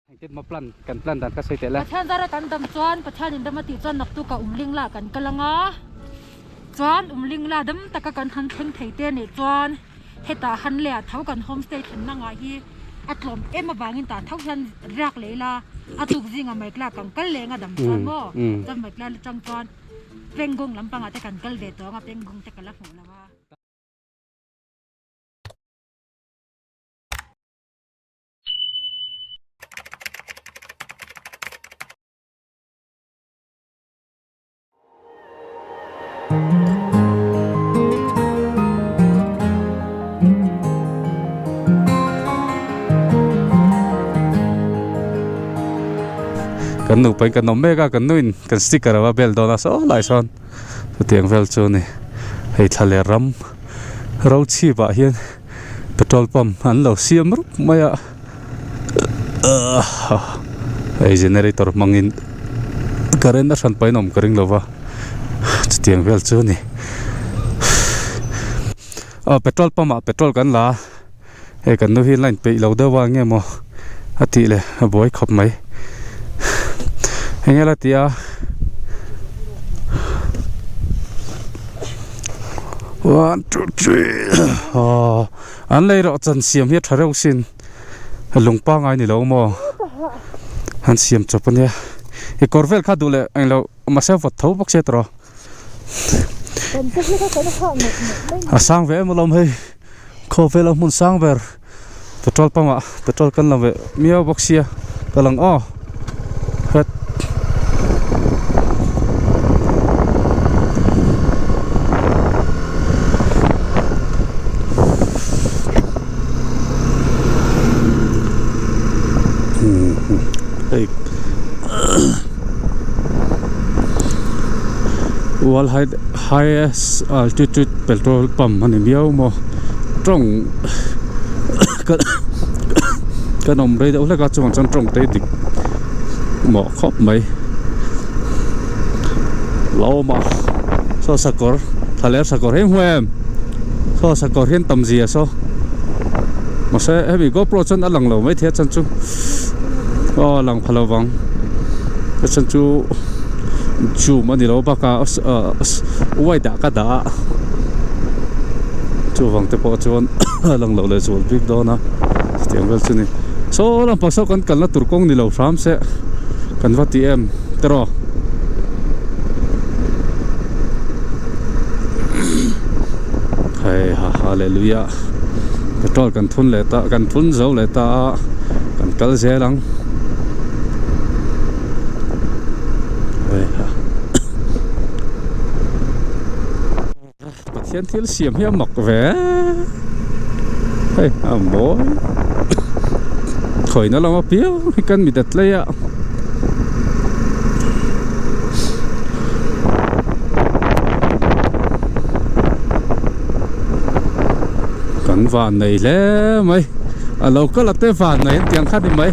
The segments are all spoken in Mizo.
Engtin maw plan kan plan dan kha sawi teh le. Pathian zara kan dam chuan Pathian in ram a tih chuan naktuk ah umling lah kan kal anga chuan umling lah dam taka kan han thleng thei te nih chuan hetah han leh ah tho kan homestay thlenna ngah hi a tlawm em avangin tah tho hian riak leh ila a tuk zingah Maikla kan kal leh anga dam chuan maw chuan Maikla atang chuan Pengong lampangah te kan kal ve tawh anga Pengong te ka la hmuh lo a. Kan nupa in kan awm mek a kan nuin kan sticker a va bel dawn a saw lai sawn chutiang vel chu a ni hei thla leh ram ro chhip ah hian petrol pump an lo siam rup mai a hei generator hmangin current a hran pahin a awm ka ring lo va chutiang vel chu a ni aw petrol pump ah petrol kan la a hei kan nu hi line peih lo deuh a enge maw a tih leh a buai khawp mai enge la tih a. One two three aw an lei rawh chan siam hi a tha reuh sin lung pangai ni lo maw an siam chawp a nia i kawr vel kha duh leh englo mahse vawt tho bawk sia tawh a sang ve em alawm hei khawvel a hmun sang ber petrol pump ah petrol kan la ve miau bawk sia ka lang aw het hei world high highest altitude petrol pump a ni miau maw tawng Kan awm rei deuh hlek a chuvang chuan tawng te dik mawh khawp mai lo awm a saw sakawr thlaler sakawr hi hmu em saw sakawr hian tam zia saw mahse hemi gopro chuan a lang lo maithei a chan chu aw a lang pha lo vang a chan chu zoom a ni lo bakah wide ah ka dah a chuvang te pawh chuan. A lang loh leh zual bik dawn a chutiang vel chu ni saw lampang saw kan kalna tur kawng ni lo hram se kan va ti em tiraw hei ha hallelujah petrol kan thun leh ta kan thun zo leh ta a kan kal zel ang hei ha. Pathian thil siam hi a mak ve hei a mawi khawina lama piang hi kan mi dat lai a kan van nei hle mai a lo kal a te van nei an tih ang kha ni mai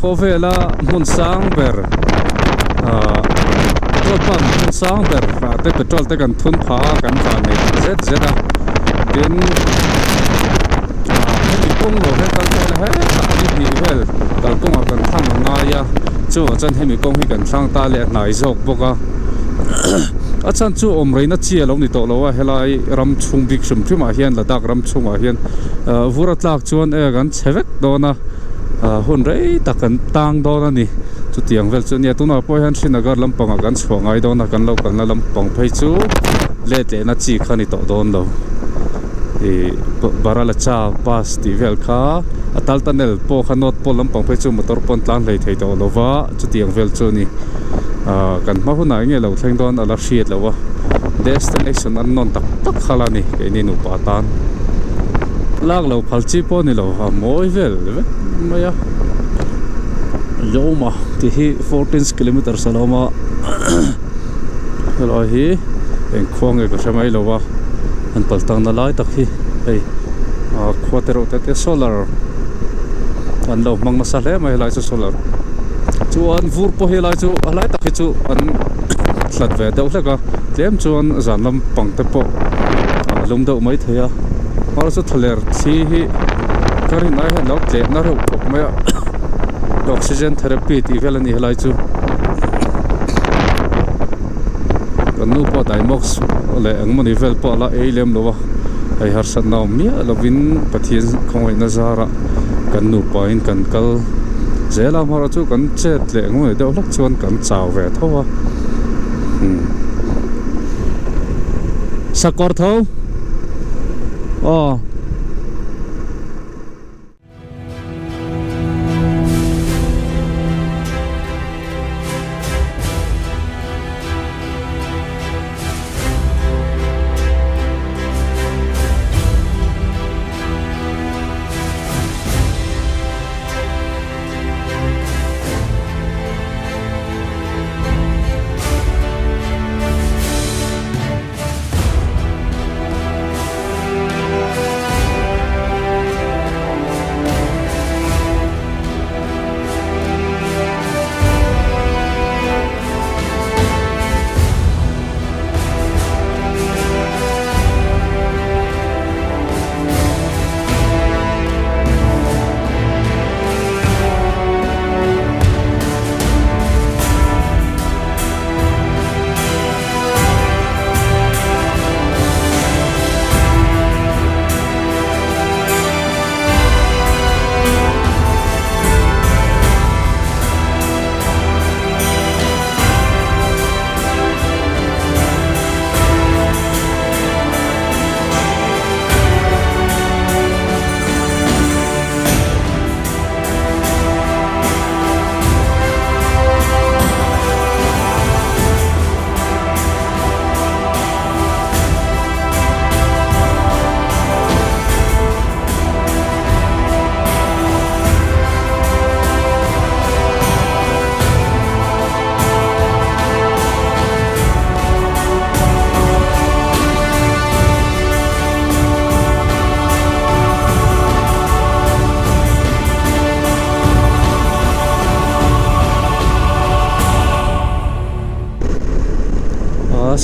khawvela hmun sang ber. Ahh petrol pump hmun sang ber ah te petrol te kan thun phah a kan van nei tak zet zet a tin ah hemi kawng lo hian kal ta ila hetah ni hnih vel kalkawngah kan thlang a ngai a chuvang chuan hemi kawng hi kan thlang ta leh a hnai zawk bawk a a chhan chu awm reina chi a lo ni tawh lo a helai ram chhung bik hrim hrim ah hian Ladakh ram chhungah hian ah vur a tlak chuan e kan chhe vek dawn a ah hun rei tak kan tang dawn a ni. Chutiang vel chu nia tunah pawh hian Srinagar lampangah kan chhuah ngai dawn a kan lo kalna lampang phei chu let lehna chi kha a ni tawh dawn lo ih Baralacha pass tih vel kha a tal tunnel pawh kha north pole lampang phei chu motor pawn tlang hlei thei tawh lo va chutiang vel chu a ni ah kan hma hunah eng nge lo thleng dawn a la hriat loh a destination an nawn tak tak kha la a ni keini nupa tan lak lo phal chi pawh a ni lo a mawi vel vek mai a. Lawma tih hi 14 kilometers a lo awm a helai hi eng khua nge ka hre mai lo a an pal tangna lai tak hi hei ah khua te reuh te te solar an lo hmang nasa hle mai helai chu solar chuan vur pawh hi helai chu helai tak hi chu an hlat ve deuh hlek a tlem chuan zan lampang te pawh a lum deuh maithei a chu thlaler thli hi. Ka rin ai hian lo tleh na reuh khawp mai a oxygen therapy tih vel a ni helai chu kan nu pawh diamox leh eng mawni vel pawh a la ei lem lo a hei harsatna awm miah lovin Pathian khawngaihna zarah kan nupa in kan kal zel a amaherawhchu chu kan chet leh eng mawni deuh hlek chuan kan chau ve tho a umm sakawr tho aw.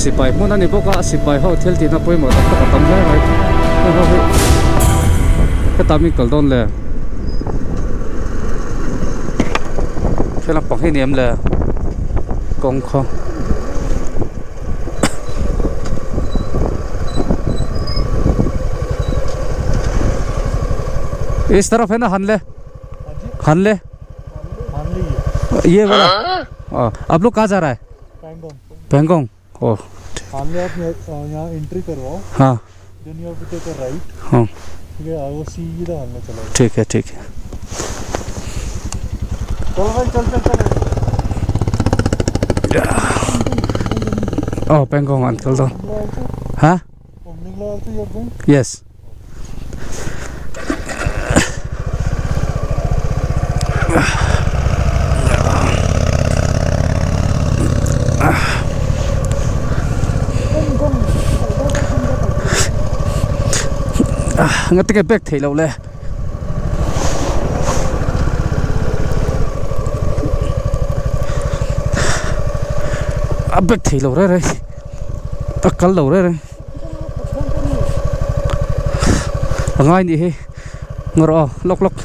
Sipai hmun a ni bawk a sipai ho thil tihna pawimawh tak tak a tam hle mai heng ho hi heta mi kal dawn le thil lampang hi a ni em le kawng khaw. Is taraf hai na hanle hanle ये वाला आप लोग कहाँ जा रहा है पेंगोंग ओ हानले आप यहाँ एंट्री करवाओ हाँ then you have to take a right हाँ ठीक है वो सीधा हानले चला ठीक है ठीक है चल भाई चल चल चल Oh, Pangong uncle though. Huh? Yes. Ngati ke bag thei lo le. A bag thei lo reng reng a kal lo reng reng a ngai nih hi ngawrh aw lawk lawk.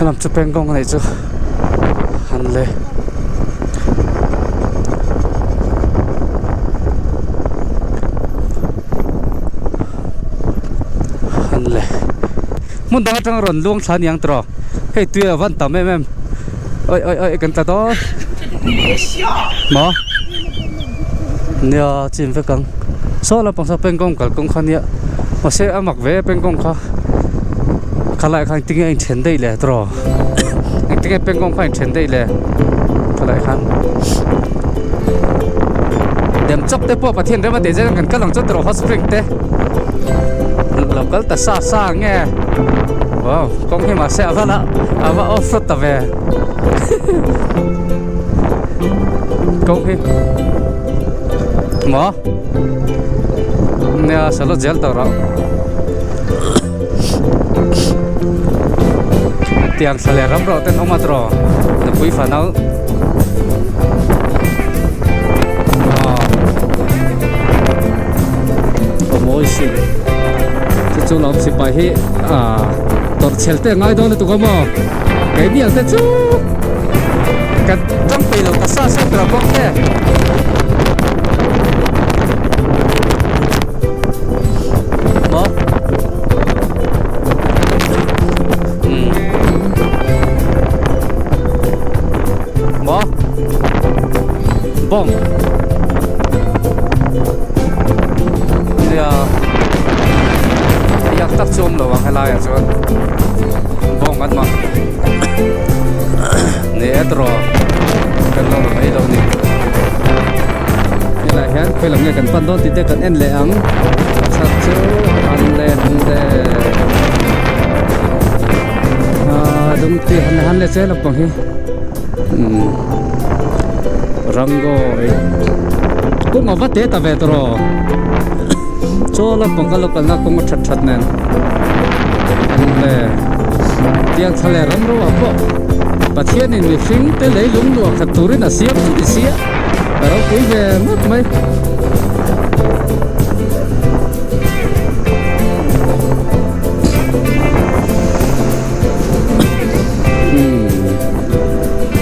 Lam chu pengkawng a neih chu han le han le hmun dang atanga rawn luang thla aniang tawh hei tui a van tam em em oi oi oi kan tla dawn maw nia chin vek ang saw lampang saw pengkawng kalkawng kha nia mahse a mak ve pengkawng kha khalai khan tinge a inthen daih le tawh engtinge pengkawng kha a inthen daih le khalai khan dem chawp te pawh Pathian rem a tih zel kan kal ang chu tawh hot spring te lo kal ta sa sa nge wow kawng hi mahse a va la a va off road ta ve kawng hi maw nia salo zel tawh rawh. Tiang thla leh ram rawh ten awm a tawh nupui fanau aw aw mawi si chu chu lawm sipai hi ah tawrh chhel te a ngai dawn lutuk a maw keini ang te chu kan tang peih lo ta sa sa tur a bawk te. Maw. Maw. Bawng. Nia. Yak tak chu awm lo ang helai ah chuan. Bawng an mah. Ni e tawh kan lo la mai lo ni. Helai hian khawi lam nge kan pan dawn tih te kan en leh ang. Chak chu han le han le. Ah dungti han le han le che lampang hi. Umm rango ei kawng a va te ta ve tawh rawh chaw lampang ka lo kalna kawng a that that nen le tiang thla leh ram ro ah pawh Pathianin mihring te leilung luah khat turin a siam chu ti sia a ropui ve ngawt mai.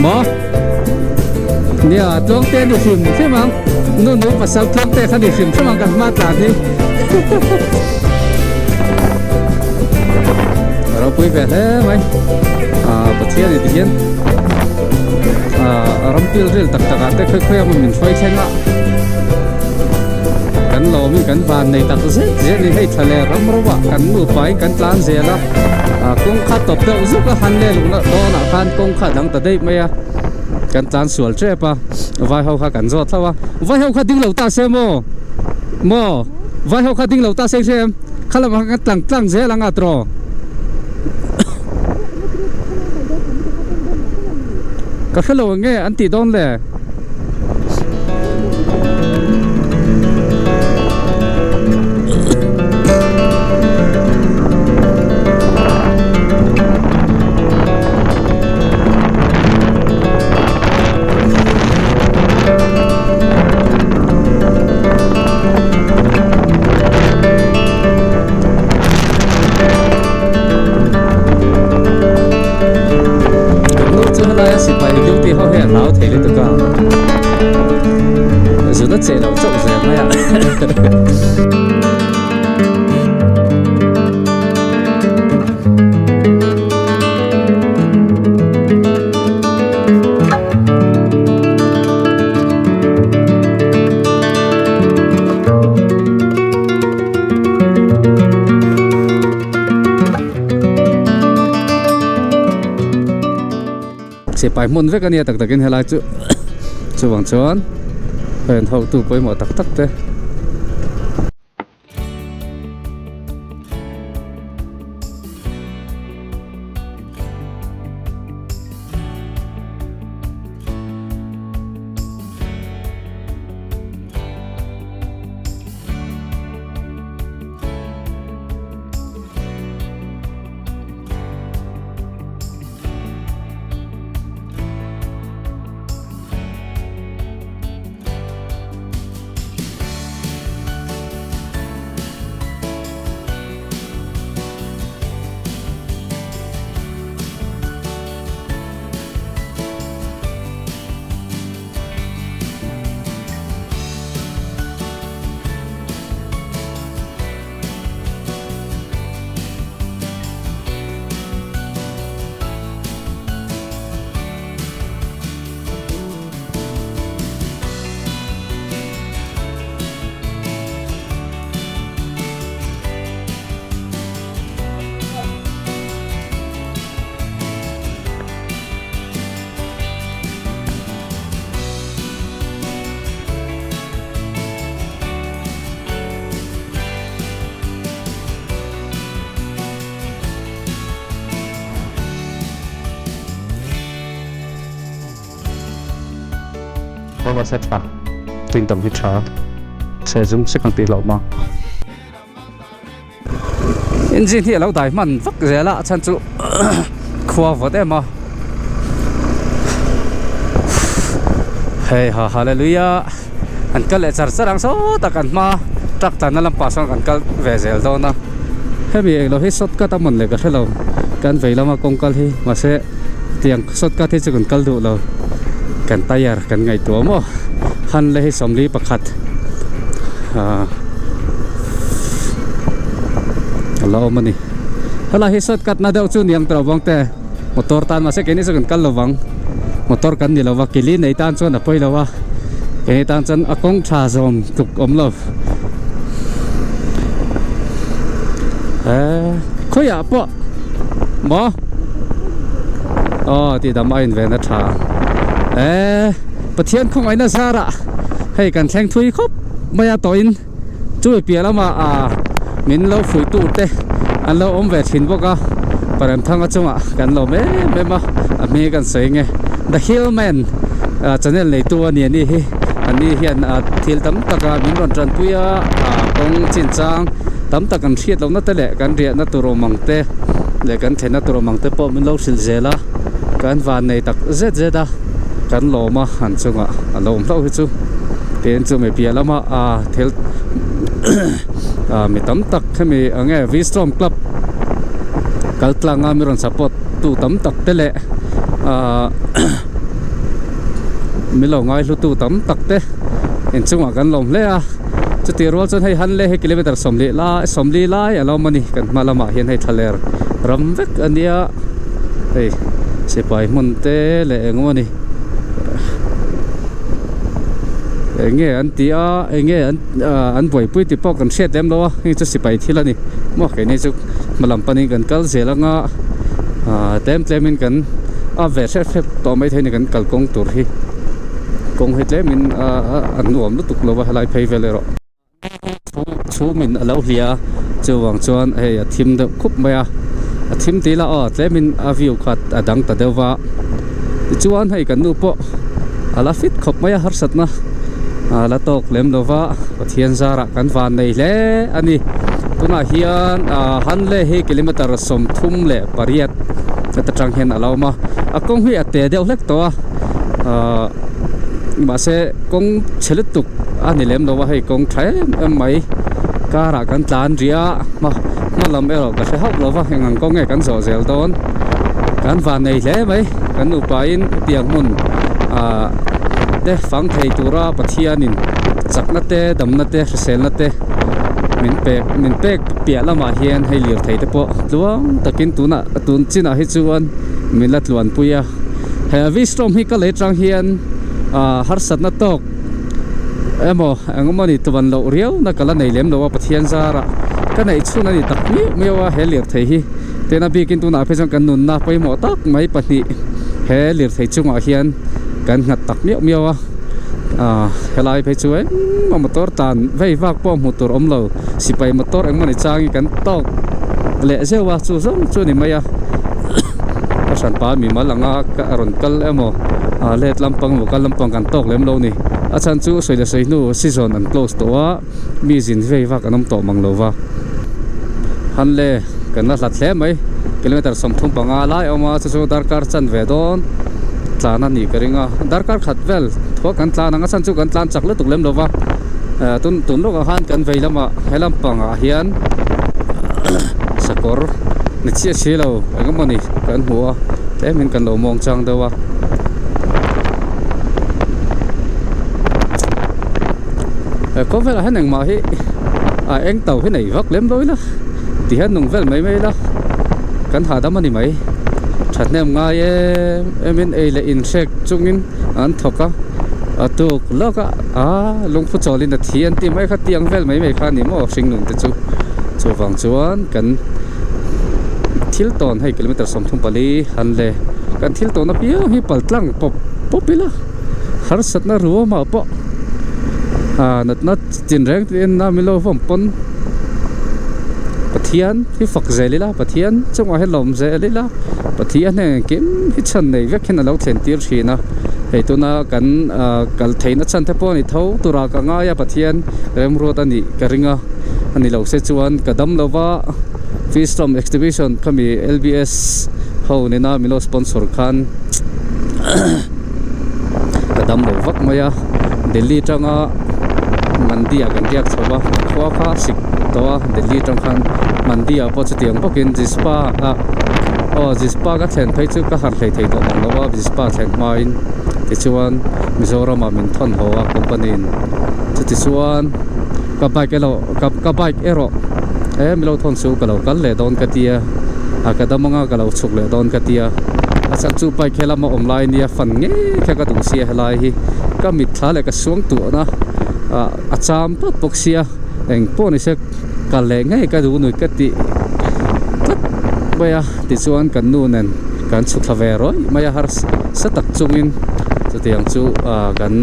Maw nia tluang te ni hrim hrim ang nu nu pasal tluang te kha ni hrim hrim ang kan hma tlan hi ropui ve hle mai ah Pathian in tihian ah ram pil ril tak tak ah te khawi khawi ang min hruai thleng a kan lawm in kan van nei tak zet zet a ni hei thla leh ram ro ah kan nupa in kan tlan zel a ah kawng kha tawp deuh zuk a han leh luhna dawnah khan kawng kha a dang ta daih mai a kan tlan sual tep a vai ho kha kan zawt hlauh a vai ho kha ding lo ta se maw maw vai ho kha ding lo ta se hre em kha lamah khan kan tlang tlang zel ang a tawh ka hrelo ang nge an tih dawn le. Nu chu helaia sipai duty ho hi a hlau thei lutuk a zun a cheh loh chauh zel mai a. Sipai hmun vek a nia tak takin helai chu chuvang chuan hei an hotu pawimawh tak tak te. Kawng a se tha tuin tam hi tha se zum sek ang tih hlauh ma engine hi a lo dai hman vak zel a a chhan chu. Khua vawt em a. Hei ha hallelujah an kal leh char char ang sawtah kan hma truck tlanna lampah sawn kan kal ve zel dawn a hemi englo hi shortcut a mawn leh ka hrelo kan vei lama kawng kal hi mahse tiang shortcut hi chu kan kal duh lo kan tyre kan ngaihtuah maw han le hi sawmli pakhat ah a la awm a ni helai hi shortcut na deuh chu niang tawh bawng te. Motor tan mahse keini chu kan kal lovang motor kan ni lova kili nei tan chuan a pawi lo a keini tan chuan a kawng tha zawm tluk awm lo eh khawiah pawh maw aw tih dam a in ven a tha eh Pathian khawngaihna zarah hei kan thleng thui khawp mai a tawhin. Chumi piah lamah ah min lo fuih tur te an lo awm ve thin bawk a, Paremthanga chungah kan lawm em em a, a hming kan sawi nge The Hill Man channel neitu a ni a ni hi, a ni hian thil tam tak a min rawn tanpui a, kawng chinchang tam tak kan hriat lohna te leh kan riahna tur awm ang te leh kan thlenna tur awm ang te pawh min lo hrilh zel a, kan van nei tak zet zet a, kan lawm a an chungah a lo awm hlauh hi chu. Tin chumi piah lama ah thil ah mi tam tak hemi eng nge V-Strom club kal tlang a mi rawn support tu tam tak te leh ah mi lo ngai hlu tu tam tak te inchungah kan lawm hle a chutih rual chuan hei han leh hei kilometer sawmli lai sawmli lai a lo awm a ni kan hma lamah hian hei thlaler ram vek a nia hei sipai hmun te leh eng emaw ni. Eng nge an tih a eng nge an ah an buaipui tih pawh kan hriat lem lo a heng chu sipai thil a ni maw keini chu hma lam panin kan kal zel anga ah tlem tlemin kan a ve hrep hrep tawh maithei a ni kan kalkawng tur hi kawng hi tlemin ah a nuam lutuk lo a helai phei vel erawh. Chhumin a lo hliah a chuvang chuan hei a thim deuh khup mai a a thim tih ila aw tlemin a view kha a dang ta deuh va tichuan hei kan nu pawh a la fit khawp mai a harsatna a la tawk lem lo va Pathian zarah kan van nei hle a ni tunah hian ah Hanle hi kilometer 38 heta tang hian a lo awm a a kawng hi a te deuh hlek tawh a ah mahse kawng chhe lutuk a ni lem lo a hei kawng tha em em mai car ah kan tlan rih a hma hma lam erawh ka hre hauh lo va eng ang kawng nge kan zawh zel dawn kan van nei hle mai kan nupa in hetiang hmun ah te fang thei tura Pathian in chakna te damna te hriselna te min pek min pek piah lamah hian hei lirthei te pawh tluang takin tunah tun chinah hi chuan min la tluanpui a he vistrom hi ka lei tang hian ah harsatna tawk emaw eng emaw ni tuvan loh riau na ka la nei lem lo a Pathian zarah ka neih chhun a ni tak miau miau a he lirthei hi tena bikin tunah phei chuan kan nunna pawimawh tak mai pahnih he lirthei chungah hian kan nghat tak miau miau a ah helai phei chu engmah motor tlan vei vak pawh hmuh tur awm lo sipai motor engemaw ni changin kan tawk leh zeuh a chu zawng chu a ni mai a ka hranpa mimal anga a rawn kal emaw ah let lampang emaw kal lampang kan tawk lem lo a ni a chhan chu sawi leh sawi hnu season an close tawh a mi zin vei vak an awm tawh mang lo va han le kan la hlat hle mai kilometer 35 lai a awm a chu chu darkar chan ve dawn tlan a nih ka ring a darkar khat vel thuak kan tlan ang a chhan chu kan tlan chak lutuk lem lo va eh tun tun lawkah khan kan vei lamah he lampangah hian sakawr ni chiah si lo eng emaw ni kan hmu a tlemin kan lo mawng chang deuh a he khawvelah hian engmah hi a eng to hi nei vak lem lo ila ti hian nung vel mai mai ila kan hahdam a ni mai thahnem ngai em em in ei leh inhrek chungin an thawk a a tuk lawk a aa lungphu chawlin a thi an tih mai kha tiang vel mai mai kha a ni maw hringnun te chu chuvang chuan kan thil tawn hei kilometer 34 han le kan thil tawn apiang hi pal tlang pawp pawp ila harsatna ruamah pawh ah natna chin reng te en a milo vawm pawn Pathian hi fak zel ila Pathian chungah hian lawm zel ila Pathian heng engkim hi chhan nei vek hian a lo thlen tir thin a hei tuna kan ah kal theihna chhan te pawh a ni tho tura ka ngai a Pathian remruat a nih ka ring a a ni lo se chuan ka dam lo va Fish Storm Exhibition khami L_B_S. ho nena min lo sponsor khan ka dam lo vak mai a Delhi atanga Mandi ah kan riak chho a khua kha a sik tawh a Delhi atang khan Mandi ah pawh chutiang bawkin Jispa ah aw Jispa ka thlen phei chu ka harh hlei thei tawh mang lo a Jispa thlen hmain tichuan Mizoram ah min thawn haw a company in chutichuan ka bike erawh ka bike erawh he mi lo thawn chu ka lo kal leh dawn ka tia a ka dam anga ka lo chhuk leh dawn ka tia a chhan chu bike he lama awm lai nia fan ngei kha ka duh sia helai hi ka mitthla leh ka suang tuahna ah a cham tawp bawk sia eng pawh ni se kal leh ngei ka duh nui ka tih tlat mai a tichuan kan nu nen kan chhuk thla ve rawih mai a harsa tak chungin chutiang chu ah kan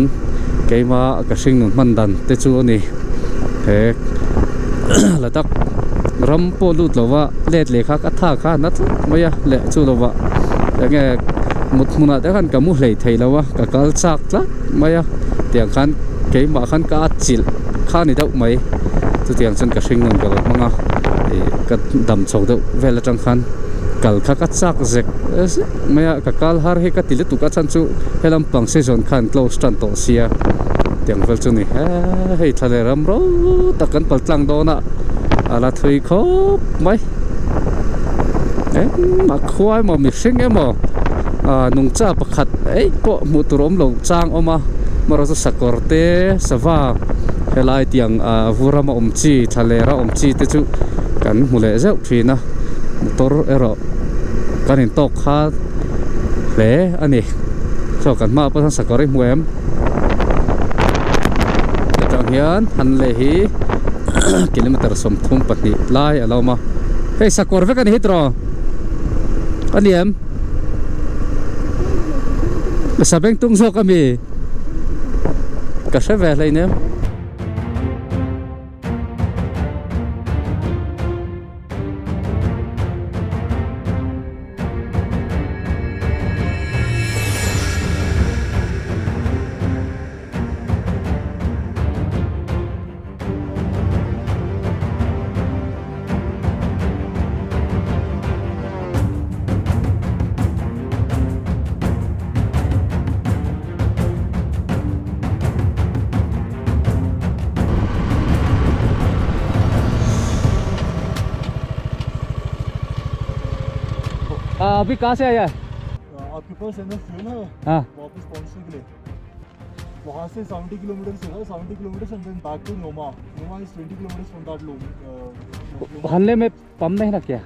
keima ka hringnun hman dan te chu a ni. He Ladakh ram pawh lut lova let leh kha ka tha kha na tlat mai a leh chu lova enge mut hmunah te khan ka mu hlei thei lo a ka kal chak tlat mai a tiang khan keimah khan ka atchilh kha a ni deuh mai chutiang chuan ka hring nun ka lo hmang a ih ka dam chho deuh vel atang khan kal kha ka chak zek zek mai a ka kal har hi ka ti lutuk a chhan chu helam pang season khan close tan tawh sia tiang vel chu ni he hei thla leh ram ro tak kan pal tlang dawn a a la thui khawp mai engmah khua emaw mihring emaw ah nungcha pakhat eih pawh hmuh tur awm lo chang awm a amaherawh chu sakawr te sava helai tiang ah vur rama awm chi thla lera awm chi te chu kan hmu leh zeuh thin a motor erawh kan intawk kha hle a ni chaw kan hmaah pawh hian sakawr i hmu em atang hian han leh hi kilometer 32 lai a lo awm a hei sakawr vek a ni hi tiraw a ni em sabengtung zawk a mi ka hre ve hleinem. अभी कहाँ से आया है आपके पास है ना फ्यूल है हाँ वापस पहुंचने के लिए वहाँ से 70 किलोमीटर से है 70 kilometre and then back to Noma Noma is 20 kilometre from that Loma Hanle में पंप नहीं ना क्या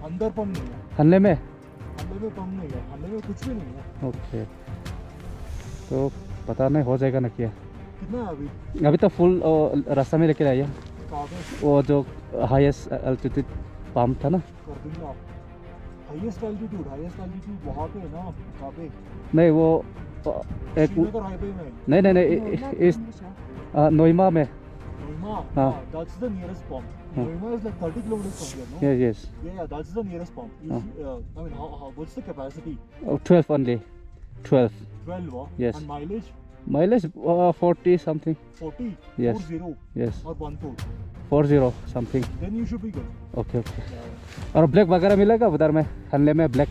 अंदर पंप नहीं है हनले में हनले में पंप नहीं है हनले में कुछ भी नहीं है ओके तो पता नहीं हो जाएगा ना क्या कितना है अभी अभी तो फुल रास्ता में लेके आइए कहाँ पे वो जो highest altitude pump था ना कर दूंगा highest altitude highest altitude वहाँ पे है ना कहाँ पे नहीं वो एक श्रीनगर हाईवे में नहीं नहीं नहीं इस नोइमा में Noima हाँ। That's the nearest pump हाँ। Noima is like 30 kilometers from here no yes yes Yeah, yeah, that's the nearest pump. If, हाँ। I mean, how, what's the capacity? 12 only 12 12, huh? Yes. And mileage? Mileage 40 something 40? Yes. 40 yes or 14. 40 something Then you should be good. Okay okay Yeah. और black वगैरह मिलेगा उधर में हनले में black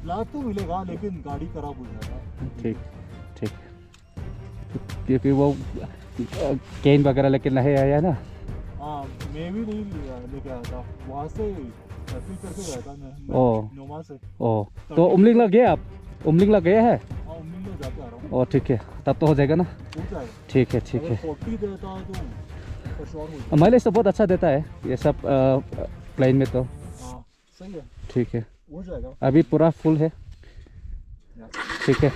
black तो मिलेगा लेकिन गाड़ी खराब हो जाएगा ठीक ठीक क्योंकि वो केन वगैरह लेके नहीं आया ना हाँ मैं भी नहीं लेके आया था वहाँ से फिल करके गया था मैं ओ। नोमा से ओ तो उमलिंगला गए आप उमलिंगला गए हैं हाँ उम्मीद में जाके आ रहा हूँ ओ ठीक है तब तो हो जाएगा ना हो जाएगा ठीक है ठीक अगर है 40 देता तो for sure हो जाएगा माइलेज तो बहुत अच्छा देता है ये सब प्लेन में तो हाँ सही है ठीक है हो जाएगा अभी पूरा फुल है ठीक है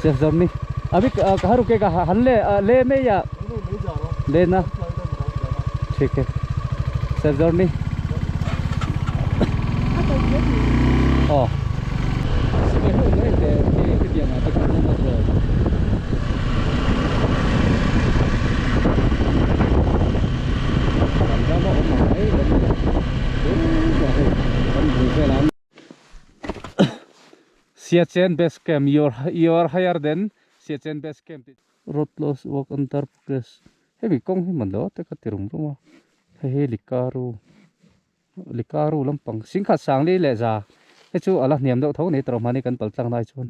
सेफ जर्नी अभी कहाँ रुकेगा हनले ले में या नहीं नहीं ले जा रहा हूँ लेना फ्लाइट है मेरा जाना ठीक है safe journey O Siachen base camp you are higher than Siachen base camp road close work under progress hemi kawng hi man lo te ka ti rum rum a hei hi likaru likaru lampang singkhat sang li leh za Hei chu a la hniam deuh tho ni tawh mahni kan pal tlang lai chuan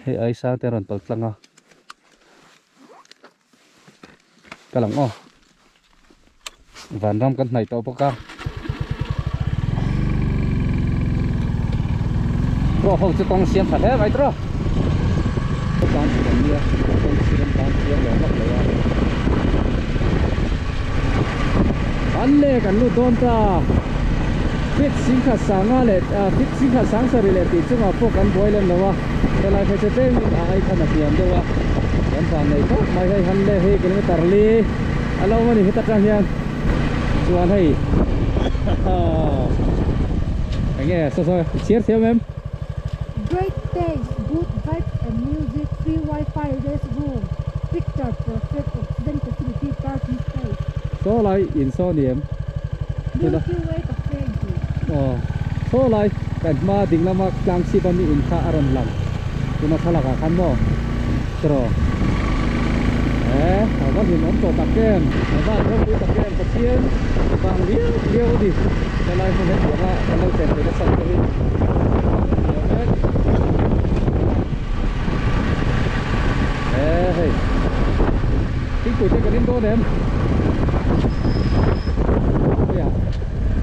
hei ai sang te a rawn pal tlang a ka lang aw vanram kan hnaih tawh bawk a tawh ho chu kawng siam tha hle mai tawh tan chu kan nia kawng siam tan siam lo vak lo a an le kan lut dawn ta fit singkhat sanga leh fit singkhat sang sarih leh tih chungah pawh kan buai lem lo a helai phei chu tlem in a ai khan a hniam deuh a kan van nei khawp mai hei han le hei kilometer li a lo awm a ni heta tang hian chuan hei enge saw saw i chhiar thiam em. Great taste, good vibes and music, free wifi, rest room, picture perfect oxygen facility, parking space. Saw lai in saw ni em? Milky Way Cafe in tih. Aw saw lai kan hma ding lama tlang chhip a mi in kha a rawn lang tuna thlalak ah khan maw tiraw eh a va hlim awm tawh tak em a va an ropui tak em Pathian vang riau riau a ni helai hmun hetiang a kan lo chen theih nasa te hi eh hei thingpui te kan in dawn em hei ah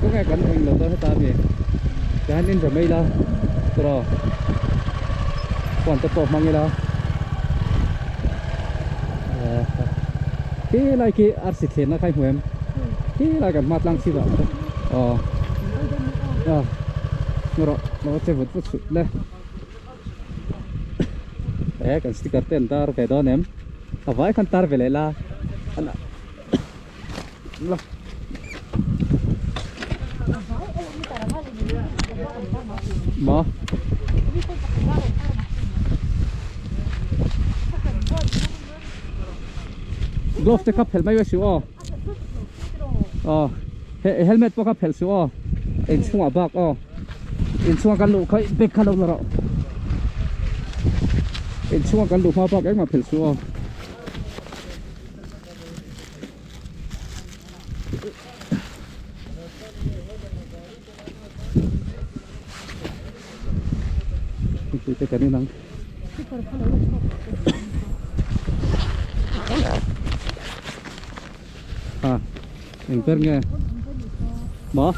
kawngah kan eng lo dawn heta ami tihian in ve mai ila tawrh phone te pawh hmang ila eh khi lai khi arsi thlenna kha i hmu em khi lai kan hma tlang chhip ah aw aw rawh lo che vut vut suh le eh kan sticker te an tar ve dawn em a vai khan tar ve leh la maw glove te kha phelh mai mai suh aw aw helmet pawh kha phelh suh aw inchhungah bak aw inchhunga kan luh kha bag kha lo la rawh inchhunga kan luh hma bak engmah phelh suh aw. Tui te kan in ang. Ha eng ber nge maw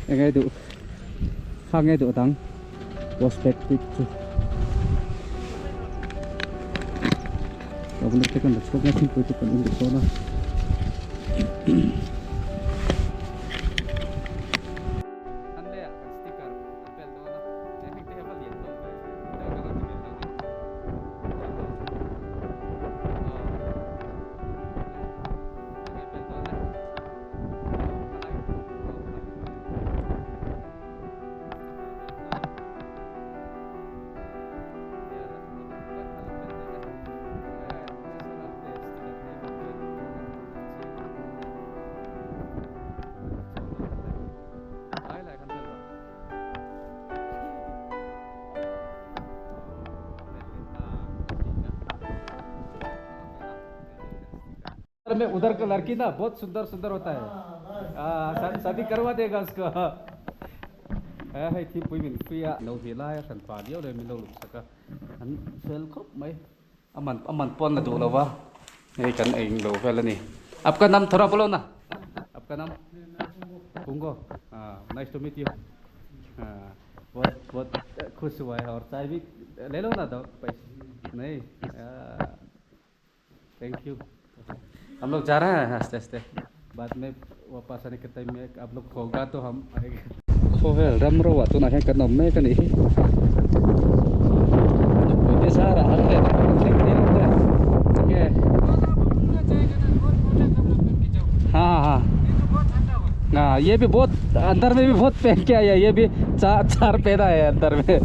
eng nge duh kha nge duh dang prospect tih chu Governor te kan la chhuak a thingpui te kan in duh dawn a. में उधर का लड़की ना बहुत सुंदर सुंदर होता है हाँ शादी करवा देगा उसको eh hei thingpui min pui a lo hi lai a hran pah viau le min lo luh sak a an fel khawp mai a man a man pawn la duh lo va hei kan eng lo vel a ni apka nam thora bolo na apka nam pungo ah nice to meet you ah बहुत बहुत खुश हुआ है और चाय भी ले लो ना दो पैसे नहीं thank you हम लोग जा रहे हैं आस्ते आस्ते बाद में वापस आने के टाइम में आप लोग होगा तो हम आएंगे khawvel ram ro ah tunah hian kan awm mek a nih hi nupui te zarah an leh kan thleng thei lo te enge ha ha ha ये भी बहुत अंदर में भी बहुत पहन के आया ये भी चार चार पहना है अंदर में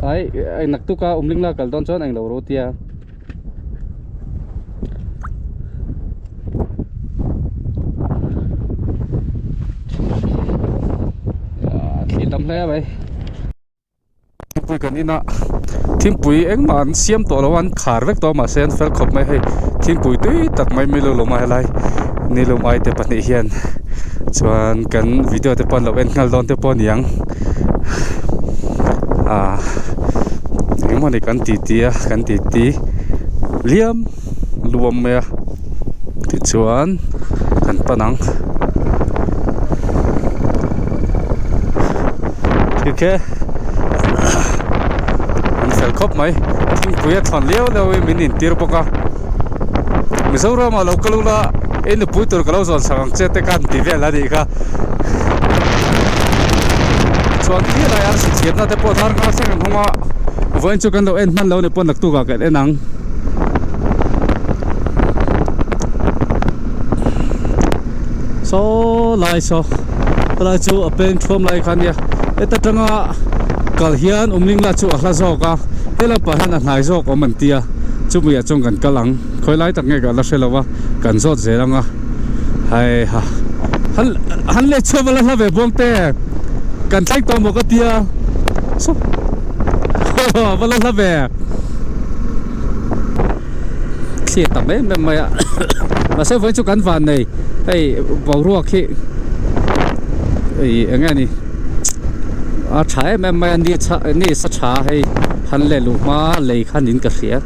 Ai ai naktuka umling la kal dawn chuan englo ro tia. Thli tam hle mai. Pui kan ina. Thingpui engmah an siam tawh lo a an khar vek tawh a mahse an fel khawp mai hei thingpui tui tak mai mai lo lawm a helai nilum ai te pahnih hian chuan kan video te pawh an lo en nghal dawn te pawh a ni ang ah engemaw ni kan titi a kan titi liam luam mai a tichuan kan pan ang tikhe an fel khawp mai thingpui a thawn liau liau in min intir bawk a Mizoram ah lo kal ula i nupui tur ka lo zawn sak ang che te khan ti vel a nih kha chuan khi lai arsi chhiatna te pawh thar nghal thleng an hawng a vawiin chu kan lo en hman lo ni pawh naktuk ah kan en ang. Saw lai saw helai chu a peng thuam lai kha ania heta tanga kal hian umling la chu a hla zawk a helai pah hian a hnai zawk awm an tia chumi ah chuan kan kal ang khawi lai tak nge ka la hre lo a kan zawt zel ang a heiha han han leh chhuah vel a hla ve buang te kan thleng tawh maw ka tia saw va la hla ve. Thli a tam em em mai a mahse vawiin chu kan van nei hei boruak hi ih eng nge ni a tha em em mai a ni chha ni sa tha hei han leh luh hma lei kha niin ka hria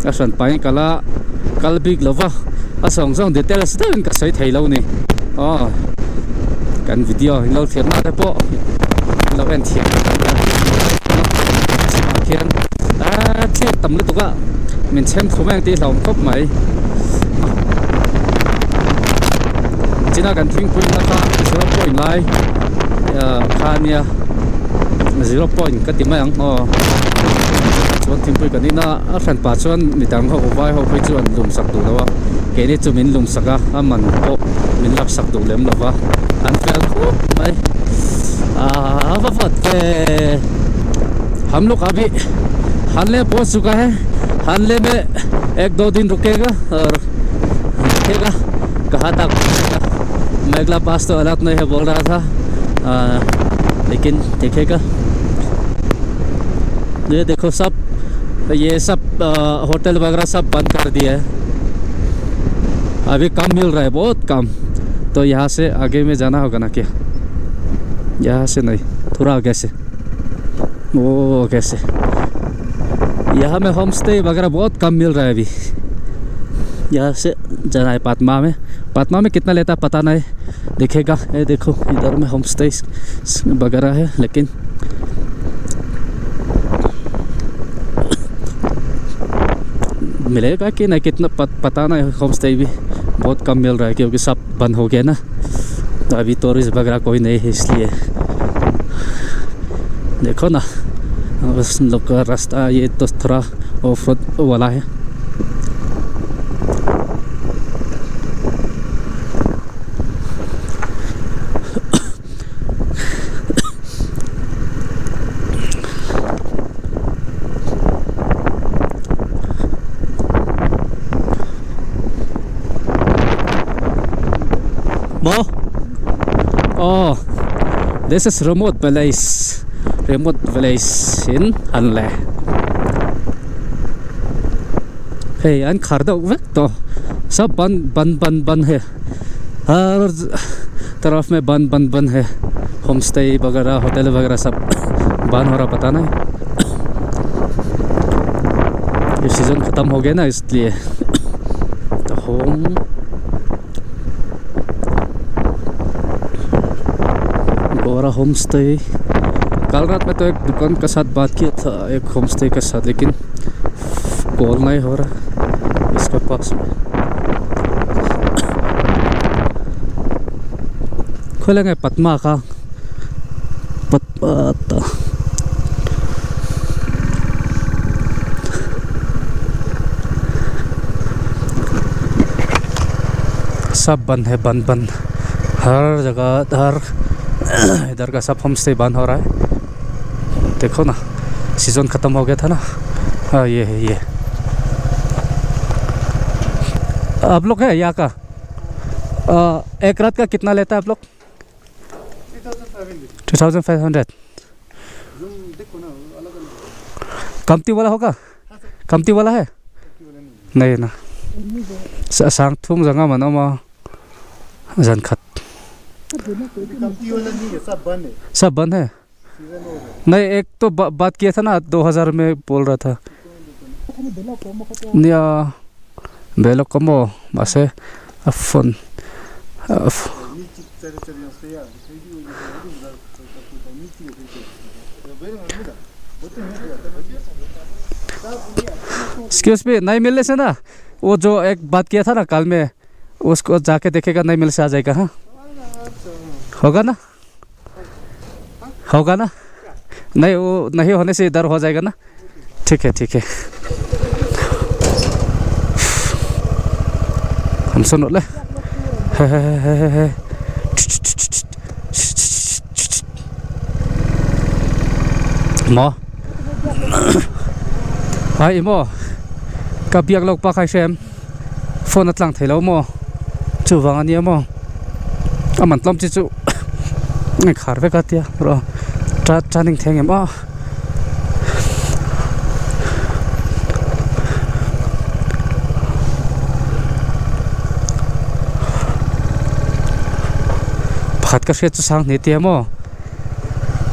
a hran pahin ka la kal bik lo va a zawng zawng details deuhin ka sawi thei lo ni aw kan video in lo thlir na te pawh in lo en thiam chhimah khian. Aaa thliak tam lutuk a min chhem thlu mai ang tih hlauhawm khawp mai china kan thingpui na kha zero point lai kha ania zero point ka ti mai ang aw chuan thingpui kan in a a hran pah chuan midang ho vai ho phei chu an lum sak duh lo a keini chu min lum sak a a man pawh min lak sak duh lem lo va an fel khawp mai aaa va vat ve. हम लोग अभी हानले पहुंच चुका है हानले में एक दो दिन रुकेगा और देखेगा कहाँ तक मेघला पास तो अलग नहीं है बोल रहा था आ, लेकिन देखेगा ये देखो सब ये सब आ, होटल वगैरह सब बंद कर दिया है अभी कम मिल रहा है बहुत कम तो यहाँ से आगे में जाना होगा ना क्या यहाँ से नहीं थोड़ा आगे से वो कैसे यहाँ में होम स्टे वगैरह बहुत कम मिल रहा है अभी यहाँ से जाना है पातमा में पातमा में कितना लेता है पता नहीं देखेगा ये देखो इधर में होम स्टे वगैरह है लेकिन मिलेगा कि नहीं कितना पता नहीं होम स्टे भी बहुत कम मिल रहा है क्योंकि सब बंद हो गया ना तो अभी टूरिस्ट वगैरह कोई नहीं है इसलिए देखो ना उस लोग का रास्ता ये तो थोड़ा ऑफ रोड वाला है Mo? Oh, this is remote village. Remote village in Hanle. Hei an khar deuh vek tawh sab ban ban ban ban he har taraf mein ban ban ban hai homestay वगैरह होटल वगैरह सब बंद हो रहा पता नहीं ये सीज़न ख़त्म हो गया ना इसलिए तो होम गोरा होम स्टे कल रात में तो एक दुकान के साथ बात किया था एक होम स्टे के साथ लेकिन कॉल नहीं हो रहा इसके पास में खोलेंगे पद्मा का पत्ता सब बंद है बंद बंद हर जगह हर इधर का सब होम स्टे बंद हो रहा है देखो ना सीज़न ख़त्म हो गया था ना हाँ ये है ये आप लोग है यहाँ का एक रात का कितना लेता है आप लोग 2500। Kamti wala hoga Kamti wala hai Nei na Sang thum zanga man awm a zan khat Sab band hai Nahi ek toh baat kiya tha na 2000 mein bol raha tha Nia Belok ka maw mahse a phone Excuse me nahi milne se na wo jo ek baat kiya tha na kal mein usko ja ke dekhega nahi milne se aa jayega ha hoga na hoga na nahi wo nahi hone se idhar ho jayega na thik hai thik hai han sawn rawh le he he he he he Maw Hai i maw ka biak lawk pa kha i hrem phone a tlang thei lo maw chuvang a nia maw a man tlawm chi chu a inkhar vek a tia rawh turning thleng em aw. Pakhat ka hriat chu sang hnih tia maw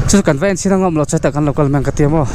chu kan va en chhin ang awm loh chuan tah kan lo kal mai ang ka tia maw.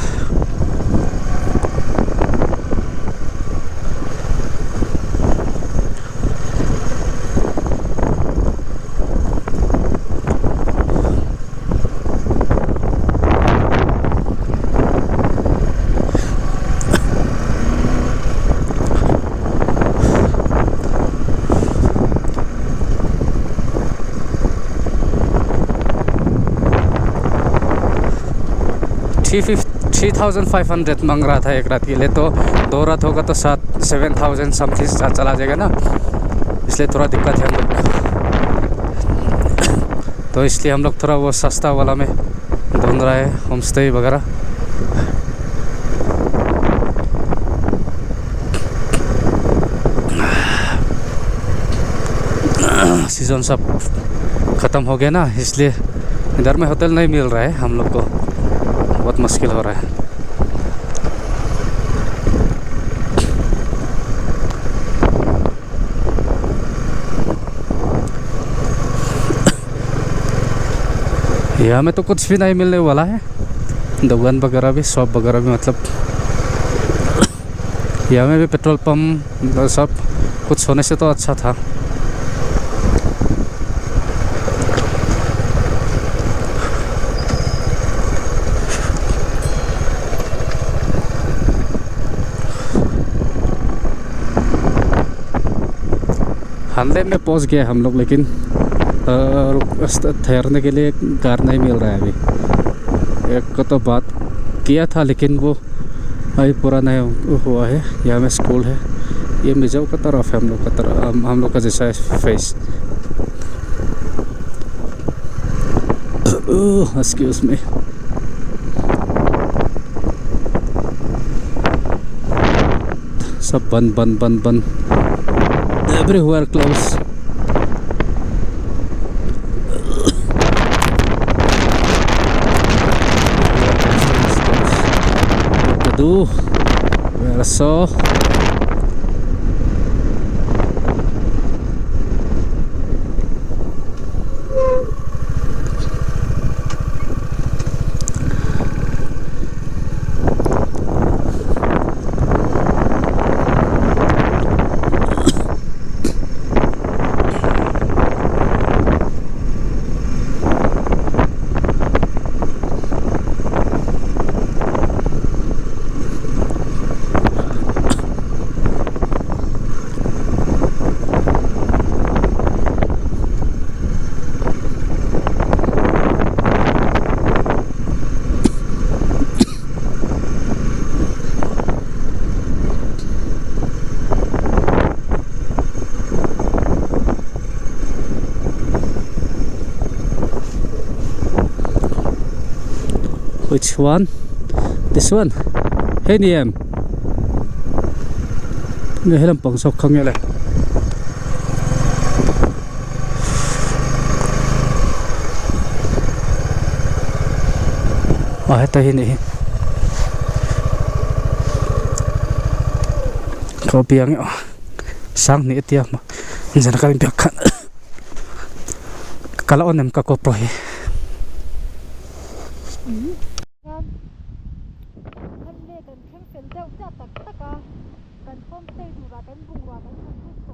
3500 मांग रहा था एक रात के लिए तो दो रात होगा तो सात 7000 समथिंग चला जाएगा ना इसलिए थोड़ा दिक्कत है हम लोग तो इसलिए हम लोग थोड़ा वो सस्ता वाला में ढूंढ रहा है होम स्टे वगैरह। सीज़न सब ख़त्म हो गया ना इसलिए इधर में होटल नहीं मिल रहा है हम लोग को, बहुत मुश्किल हो रहा है। यहाँ में तो कुछ भी नहीं मिलने वाला है, दुकान वगैरह भी शॉप वगैरह भी, मतलब यहाँ में भी पेट्रोल पंप सब कुछ होने से तो अच्छा था। हानले में पहुंच गए हम लोग, लेकिन ठहरने के लिए कार नहीं मिल रहा है अभी। एक को तो बात किया था लेकिन वो अभी पूरा नहीं हुआ है। यहाँ में स्कूल है, ये मिजो का तरफ है, हम लोग का तरफ, हम लोग का जैसा है face. Excuse me. सब बंद बंद बंद बंद, everywhere close. What to do? We are so Which one? This one. Hey Niem. Nge helam pang sok khang le. A heta hi ni hi. Ka biang e aw sang hnih atia zan ka inbiak khan ka la on em ka GoPro hi. Kan thleng fel deuh chiah tak tak a, kan homestay turah kan bungrua kan han lut chho